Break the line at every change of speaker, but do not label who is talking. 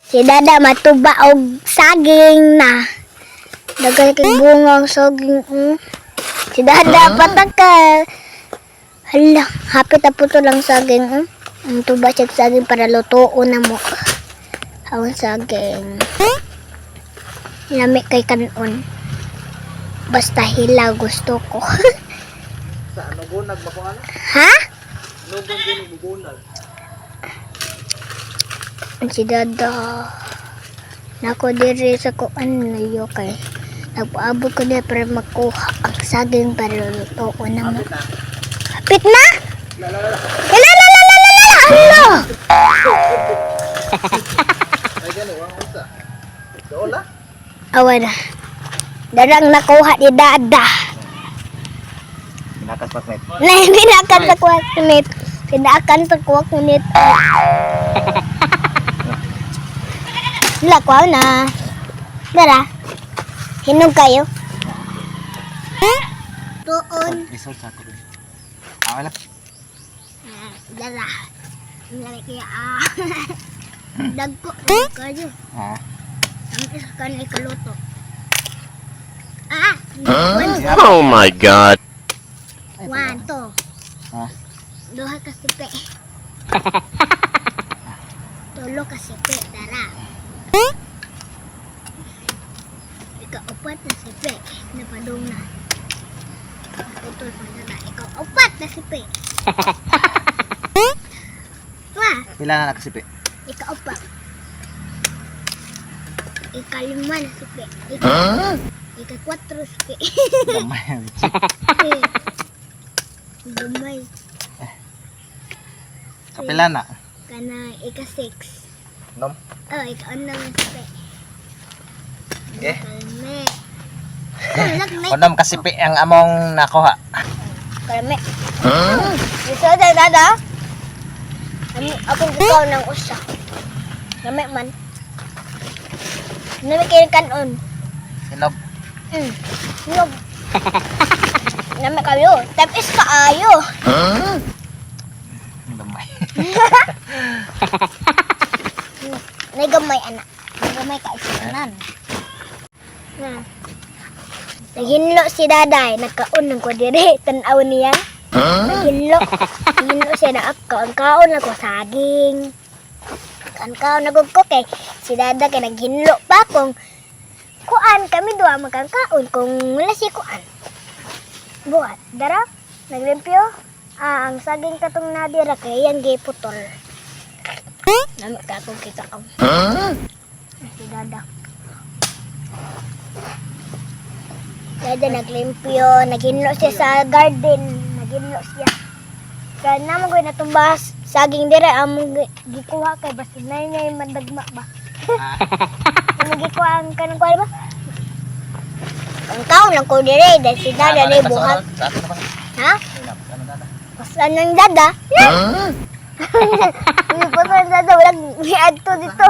Si Dada matuba og saging na. Daghan kay bunga ang saging. Si Dada pataka. Hala, hapit na puto lang saging. Ang tuba siya saging para lutuon na mo. Ang saging. Lami kay kanon. Basta hilaw gusto ko.
Sa ano gunag ba ko ano?
Ha?
Nugon din gunag.
Si Dada. Nako diri sa kuan layo kay. Nagpaabot ko diri para makuha ang saging para lutuon na mo. Hapit na?
La la la.
La la la la la la! Ano?
Ay gani wa unsa. Dola.
Awa na. Darang nakuha ni Dada.
Pinakas paknet.
Na pinakan sa kuha kunit. Pinakan sa kuha kunit. Lakwaw na. Dara. Hinog kayo. Tuon.
Result sa ako. Ah, wala.
Dara. Lagi kaya ah. Dagko kayo.
Ha.
Ang isa ka na ikaluto. Ah!
Oh my God.
One, two.
Ha.
Duha ka sipe. Tulo ka sipe, dara. Ika-upat na sipe. Napadong na. Naputol pa na. Ika-upat na sipe. Wah,
Pila na nakasipi?
ika-upat. Ika-lima na sipe. Ika-kwatro sipe.
Gamay.
Gamay.
Kapila na.
Kana ika-six.
Nom.
Oh, ikaw na mas pe.
Okay.
Kalme. Kalme.
Unom kasipi ang among nakuha.
Kalme. Huh? Isa da dada. Ami akong ikaw ng usa. Lami man. Lami kayo kanon.
Hinog.
Nog. Lami kayo. Tapis kaayo.
Gamay.
Nagamay anak. Nagamay ka isanan. Na. Naghinlo si daday, nagkaon ng ko dire, tan-aw niya. Naghinlo. Naghinlo siya na ako. Ang kaon ako saging. Ang kaon na ko kay si dada kay naghinlo pa kung kuan kami duha magkakaon kung wala si kuan. Buhat, dara, naglimpyo. Ah, ang saging katong nadira kay yang giputol. Nami ka akong kita ka. Si Dada. Dada naglimpyo, naghinlo siya sa garden, naghinlo siya. Kaya naman ko natumbas, saging dire among gikuha kay basta na na mandagma ba. Among gikuha ang kanang kuha ba? Ang kaon lang ko dire dahil si Dada ni buhat.
Sa ato na ba?
Ha?
Ano dada?
Pasan ng Dada? Huh? Pasan ng Dada, walang adto dito.